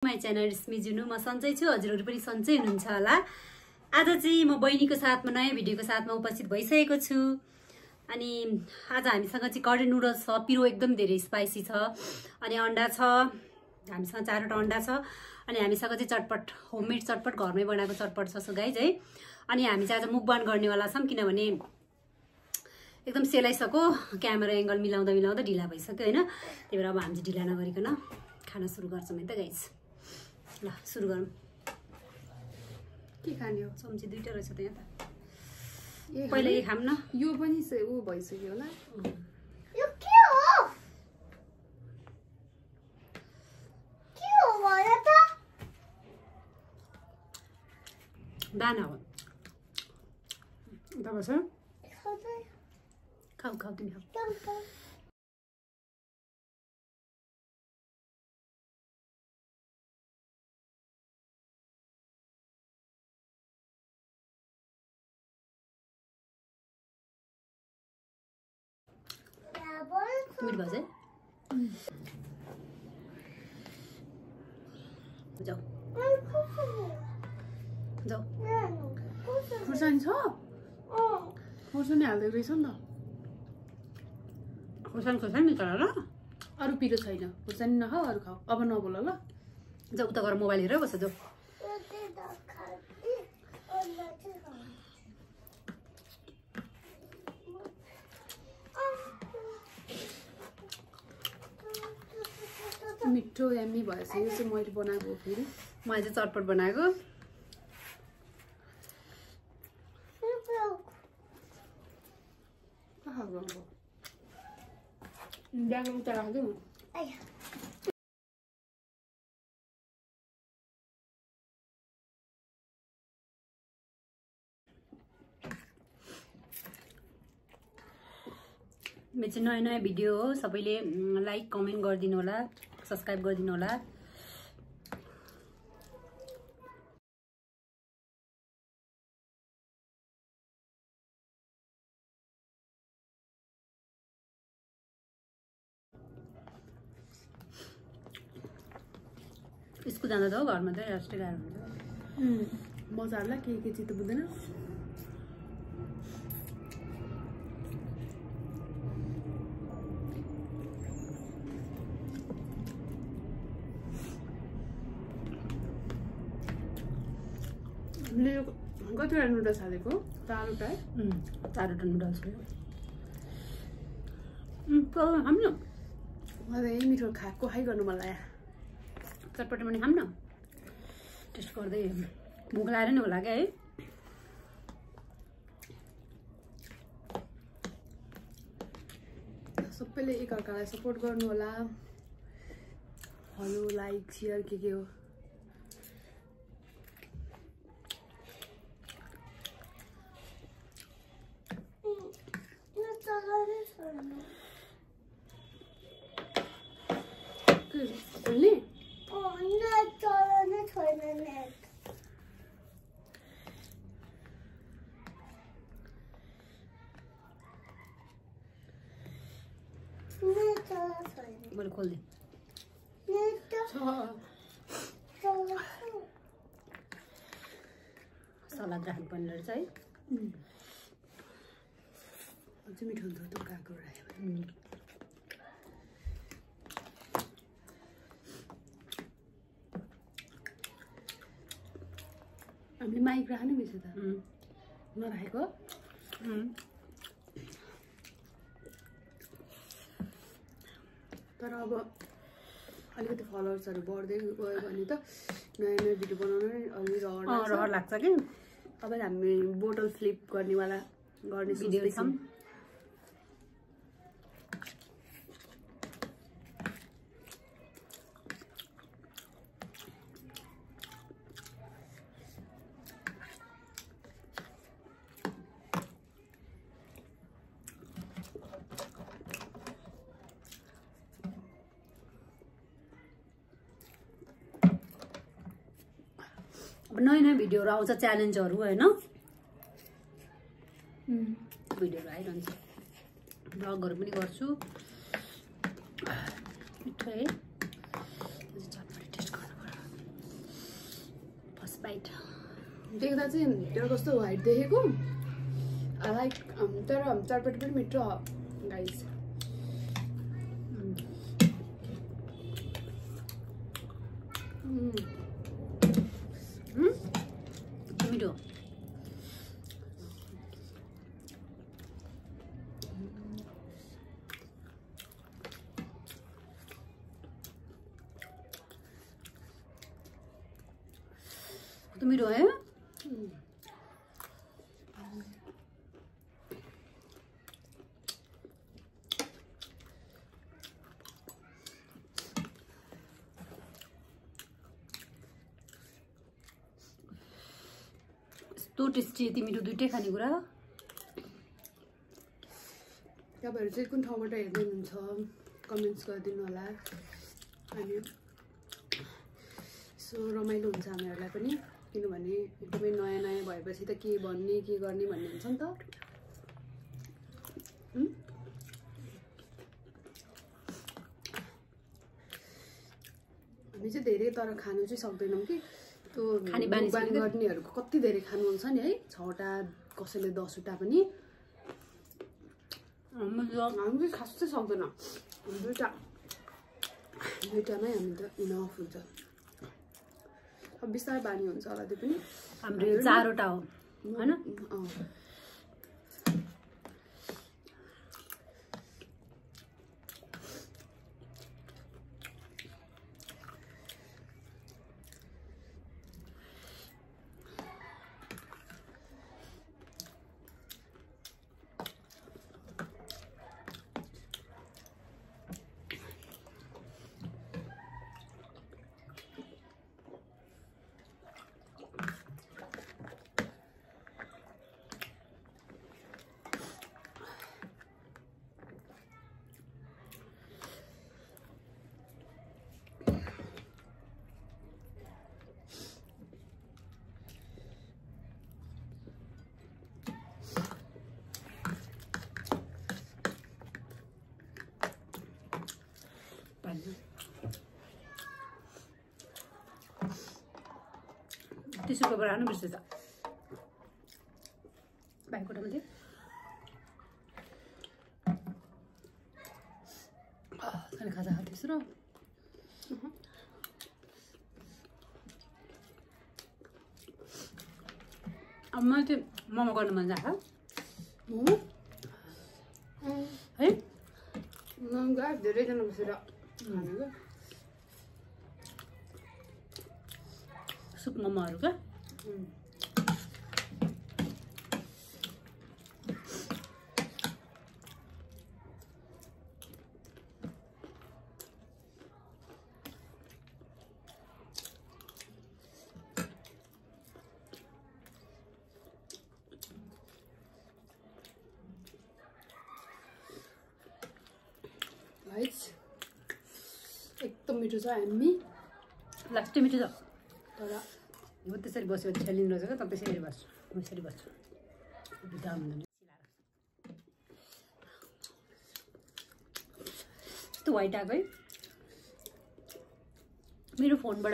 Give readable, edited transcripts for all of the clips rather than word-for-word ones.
My channel Sumi जुनु म सन्चै छु हजुरहरु पनि सन्चै हुनुहुन्छ होला। आज चाहिँ म बहिनीको साथमा नयाँ भिडियोको साथमा उपस्थित भइसकेको छु। अनि आज हामीसँग चाहिँ करी नुडल्स छ, पिरो एकदम धेरै स्पाइसी छ, अनि अन्डा छ, हामीसँग 4वटा अन्डा छ, अनि हामीसँग चाहिँ चटपट होममेड चटपट घरमै बनाएको चटपट छ। सो गाइज है, अनि हामी चाहिँ आज मुखबान गर्नेवाला छौं किनभने एकदम सेलाइसक्यो, क्यामेरा एंगल मिलाउँदा मिलाउँदा ढिला भइसक्यो हैन। त्यही भएर अब हामी चाहिँ ढिला नगरिकन खाना सुरु गर्छौं है त गाइज। ल सुरु गरौँ। के खाने हो? चम्ची 2टा रहेछ त यहाँ त। पहिले यो खाम न। यो पनि उ भइसक्यो होला। यो के हो? के हो भयो त? दाना हो। उता बस। खाऊ खाऊ तिमी खाऊ। मीठ भजे जाऊ जाऊ। खुर्सानी छ? खुर्सानी हाल्दै रहेछ नि त। खुर्सानी तर ल अरु पिरो छैन। खुर्सानी नखाऊ, अरु खाऊ। अब नबोल ल। जाऊ उता गएर मोबाइल हेरेर बस जाऊ। मिठो यम्मी भएछ। यो चाहिँ मैले बनाएको फेरि मैले चाहिँ चटपट बनाएको। ब्याग उता राख्दै हो। मेरो चाहिँ नयाँ नयाँ भिडियो हो, सबैले लाइक कमेन्ट गरिदिनु होला, सब्स्क्राइब गरिदिनु होला। स्कुल जाँदा त हो, घरमा चाहिँ रेस्ट गाह्रो हुन्छ। मजाला के चित्त बुझ्दैन। हामीले कतिवटा नुडल्स हालेको? 4वटा। 4वटा नुडल्स हो। खाम न। मलाई यही मिठो खाएको गर्नु मन लाग्यो। चटपटे पनि खाम न। टेस्ट गर्दै भोक लागेर नि होला क्या है। सबैले एकअर्कालाई सपोर्ट गर्नु होला। फलो, लाइक, शेयर के हो। मैले खोल्दे सलाद राख्नुपर्ने रहेछ है। अझै मिठो हुन्छ त काको राख्यो। हामीले माइक राख्नु मिल्छ त नराखेको। तर अब अलिकति फलोवर्सहरू बढ्दै गयो भने त नयाँ नयाँ भिडियो बनाउन अलि रहर लाग्छ कि। अब हामी बोटल फ्लिप गर्नेवाला गर्ने भिडियो छौँ। नयाँ नयाँ भिडियोहरू आउँछ, च्यालेन्जहरू होइन, भिडियोहरू आइरहन्छ। ब्लगहरू पनि गर्छु। मिठो है। चटपटी टेस्ट गर्नु पर्यो। बाइट देख्दा चाहिँ त्यो कस्तो व्हाइट देखेको आई लाइक तर चटपटी पनि मिठो गाइस मिठो मिठो है यस्तो टेस्टी तिमीहरू दुइटै खानेकुरा तपाईँहरू चाहिँ कुन ठाउँबाट हेर्दै हुनुहुन्छ कमेन्ट्स गरिदिनु होला अनि सो रमाइलो हुन्छ हामीहरूलाई पनि किनभने एकदमै नयाँ नयाँ भएपछि त के भन्ने के गर्ने भन्ने हुन्छ नि त हामी चाहिँ धेरै तर खानु चाहिँ सक्दैनौँ कि त्यो खाने बानी गर्नेहरूको कति धेरै खानुहुन्छ नि है 6वटा कसैले 10वटा पनि हामी चाहिँ खास चाहिँ सक्दैन दुईटामै हामी त इनफ हुन्छ अब बिस्तारै बानी हुन्छ होला त्यो पनि हाम्रो 4वटा हो हैन टिस्यु पेपर हाल्नु बिर्सेछ भाइकोटामा थियो खाने खाजा खाँदैछु र अब मलाई चाहिँ मोमो गर्नु मन लाग्छ है धेरैजना बसेर खाने क्या सुप मोमोहरू क्या एकदम मिठो छ हामी लास्टै मिठो छ तर म त्यसरी बस्यो छेलिनु रहेछ क्या त त्यसरी बस्छु म यसरी बस्छु भित्र हुँदैन यस्तो व्हाइट आएको है मेरो फोनबाट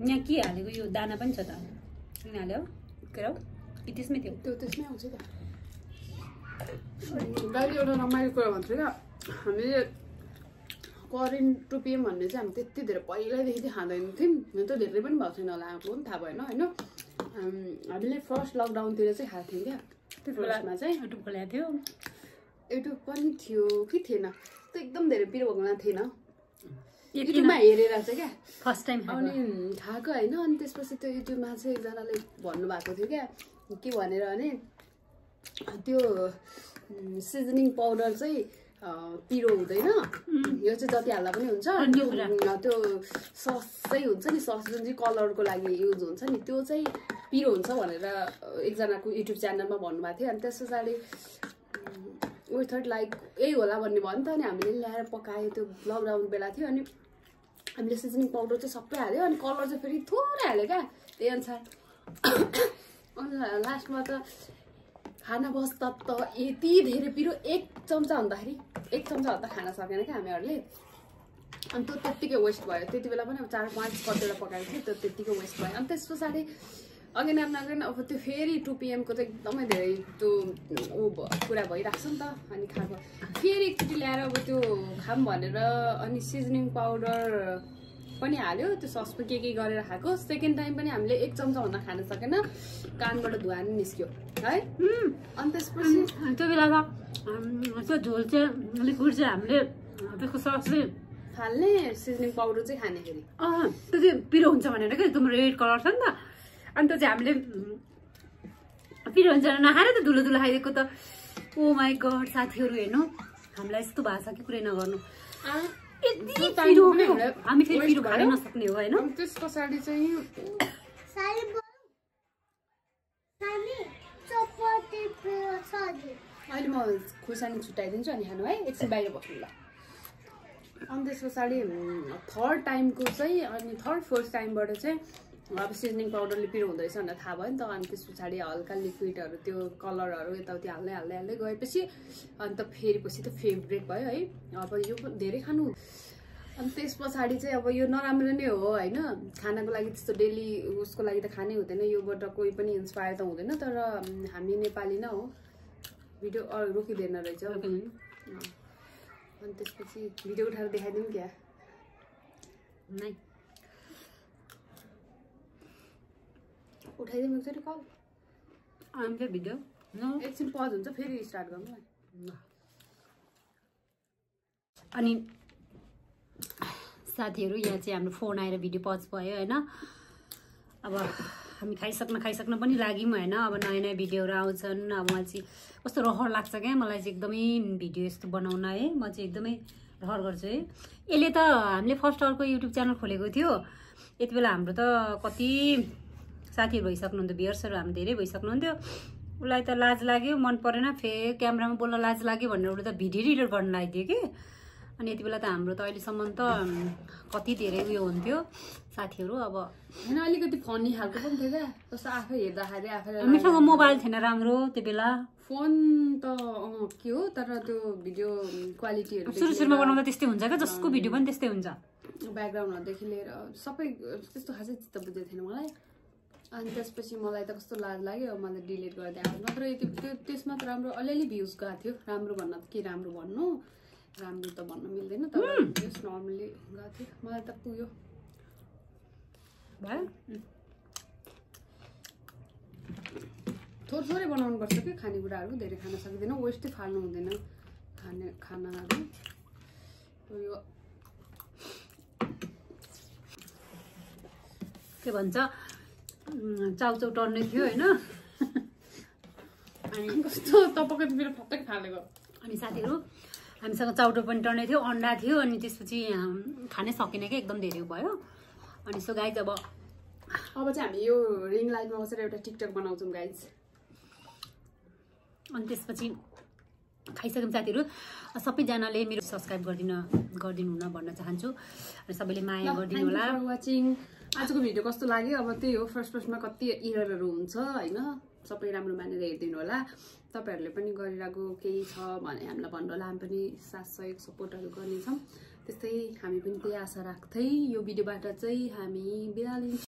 यहाँ के हालेको यो दाना पनि छ त किन हाल्यो के हो कि त्यसमै थियो त्यो त्यसमै आउँछ त गाडी एउटा रमाइलो कुरा भन्छु क्या हामीले करेन्ट 2 PM भन्ने चाहिँ हामी त्यति धेरै पहिल्यैदेखि चाहिँ खाँदैन थियौँ हुन त धेरै पनि भएको छैन होला आएको पनि थाहा भएन होइन हामीले फर्स्ट लकडाउनतिर चाहिँ खाएको थियौँ क्या त्यो फर्स्टमा चाहिँ युट्युब खोलेको थियो युट्युब पनि थियो कि थिएन त्यो एकदम धेरै पिरो भएको थिएन युट्युबमा हेरेर चाहिँ क्या फर्स्ट टाइम अनि खाएको होइन अनि त्यसपछि त्यो युट्युबमा चाहिँ एकजनाले भन्नुभएको थियो क्या के भनेर भने त्यो सिजनिङ पाउडर चाहिँ पिरो हुँदैन यो चाहिँ जति हाल्दा पनि हुन्छ त्यो सस चाहिँ हुन्छ नि सस जुन चाहिँ कलरको लागि युज हुन्छ नि त्यो चाहिँ पिरो हुन्छ भनेर एकजनाको युट्युब च्यानलमा भन्नुभएको थियो अनि त्यस पछाडि वी थट लाइक यही होला भन्ने भयो नि त अनि हामीले ल्याएर पकायो त्यो लकडाउन बेला थियो अनि हामीले सिजनिङ पाउडर चाहिँ सबै हाल्यो अनि कलर चाहिँ फेरि थोरै हाल्यो क्या त्यही अनुसार अनि लास्टमा त खाना बस्दा त यति धेरै पिरो 1 चम्चा हुँदाखेरि 1 चम्चा हुँदा खान सकेन क्या हामीहरूले। अनि त्यो त्यत्तिकै वेस्ट भयो। त्यति बेला पनि अब 4-5 कतिवटा पकाएको थियो, त्यो त्यत्तिकै वेस्ट भयो। अनि त्यस पछाडि अगेन अब त्यो फेरि 2 PM को चाहिँ एकदमै धेरै त्यो कुरा भइरहेको छ नि त। अनि खाएको फेरि एकचोटि ल्याएर अब त्यो खाम भनेर अनि सिजनिङ पाउडर पनि हाल्यो, त्यो ससको के गरेर खाएको। सेकेन्ड टाइम पनि हामीले 1 चम्चा हुन खान सकेन, कानबाट धुवा नि निस्क्यो है। अनि त्यसपछि त्यो बेला त त्यो झोल चाहिँ लिक्विड चाहिँ हामीले त्यसको सस चाहिँ हाल्ने, सिजनिङ पाउडर चाहिँ खाने फेरि त्यो चाहिँ पिरो हुन्छ भनेर क्या, एकदम रेड कलर छ नि त। अनि त्यो चाहिँ हामीले पिरो हुन्छ नखाएर त धुलो खाइदिएको त। ओ माई गड साथीहरू हेर्नु, हामीलाई यस्तो भएको छ कि कुरै नगर्नु। हामी फेरि पिरो खान नसक्ने हो होइन। त्यस पछाडि चाहिँ अहिले म खुर्सानी छुट्याइदिन्छु अनि खानु है, एकछिन बाहिर बस्नु ल। अनि त्यस पछाडि थर्ड टाइमको चाहिँ अनि थर्ड फोर्थ टाइमबाट चाहिँ अब सिजनिङ पाउडरले पिरो हुँदैछ भनेर थाहा भयो नि त। अनि त्यस पछाडि हल्का लिक्विडहरू त्यो कलरहरू यताउति हाल्दै गएपछि अनि त फेरि पछि त फेभरेट भयो है। अब यो धेरै खानु। अनि त्यस पछाडि चाहिँ अब यो नराम्रो नै हो होइन, खानाको लागि त्यस्तो डेली उसको लागि त खानै हुँदैन, योबाट कोही पनि इन्सपायर त हुँदैन। तर हामी नेपाली नै हो, भिडियो रोकिँदैन रहेछ। अनि त्यसपछि भिडियो उठाएर देखाइदिउँ क्या? नै उठाइदिउँ एकचोटि कल। आउँछ भिडियो एकछिन पज हुन्छ फेरि स्टार्ट गरौँ ल। अनि साथीहरू यहाँ चाहिँ हाम्रो फोन आएर भिडियो पज भयो होइन। अब हामी खाइसक्न पनि लाग्यौँ होइन। अब नयाँ भिडियोहरू आउँछन्। अब मलाई चाहिँ कस्तो रहर लाग्छ क्या, मलाई चाहिँ एकदमै भिडियो यस्तो बनाउन है, म चाहिँ एकदमै रहर गर्छु है। यसले त हामीले फर्स्ट अर्को युट्युब च्यानल खोलेको थियो, यति बेला हाम्रो त कति साथीहरू भइसक्नुहुन्थ्यो, भ्युअर्सहरू हामी धेरै भइसक्नुहुन्थ्यो। उसलाई त लाज लाग्यो, मन परेन, क्यामेरामा बोल्न लाज लाग्यो भनेर उसले त भिडियो रिडर गर्न लाग्यो कि। अनि यति बेला त हाम्रो त अहिलेसम्म त कति धेरै उयो हुन्थ्यो साथीहरू। अब होइन अलिकति फनी खालको पनि थियो क्या, जस्तो आफै हेर्दाखेरि आफैलाई हामीसँग मोबाइल थिएन राम्रो त्यो बेला। फोन त के हो, तर त्यो भिडियो क्वालिटीहरू सुरुमा बनाउँदा त्यस्तै हुन्छ क्या, जसको भिडियो पनि त्यस्तै हुन्छ। ब्याकग्राउन्डहरूदेखि लिएर सबै त्यस्तो खासै चित्त बुझ्दै थिएन मलाई। अनि त्यसपछि मलाई त कस्तो लाज लाग्यो, मैले डिलिट गरिदिएँ। नत्र त्यो त्यसमा त राम्रो अलिअलि भ्युज गएको थियो। राम्रो भन्न त के राम्रो भन्नु, राम्रो त भन्न मिल्दैन, तर जस्ट नर्मली गएको थियो। मलाई त पुग्यो भयो। थोरै बनाउनुपर्छ कि खानेकुराहरू, धेरै खान सकिँदैन, वेस्टै फाल्नु हुँदैन खानाहरू। यो के भन्छ चाउचाउ टर्ने थियो होइन। अनि कस्तो तपाईँको मेरो फतक फालेको। अनि साथीहरू हामीसँग चाउटो पनि टर्ने थियो, अन्डा थियो। अनि त्यसपछि खानै सकेन क्या, एकदम धेरै भयो। अनि सो गाइज अब चाहिँ हामी यो रिङ लाइटमा बसेर एउटा टिकटक बनाउँछौँ गाइज। अनि त्यसपछि खाइसक्यौँ साथीहरू। सबैजनाले मेरो सब्सक्राइब गरिदिनु हुन भन्न चाहन्छु। अनि सबैले माया गरिदिनु होला। वाचिङ। आजको भिडियो कस्तो लाग्यो, अब त्यही हो, फर्स्टमा कति इररहरू हुन्छ होइन, सबै राम्रो मानेर हेरिदिनु होला। तपाईँहरूले पनि गरिरहेको केही छ भने हामीलाई भन्नु होला, हामी पनि साथ सहयोग सपोर्टहरू गर्नेछौँ। त्यस्तै हामी पनि त्यही आशा राख्दै यो भिडियोबाट चाहिँ हामी बिदा लिन्छौँ।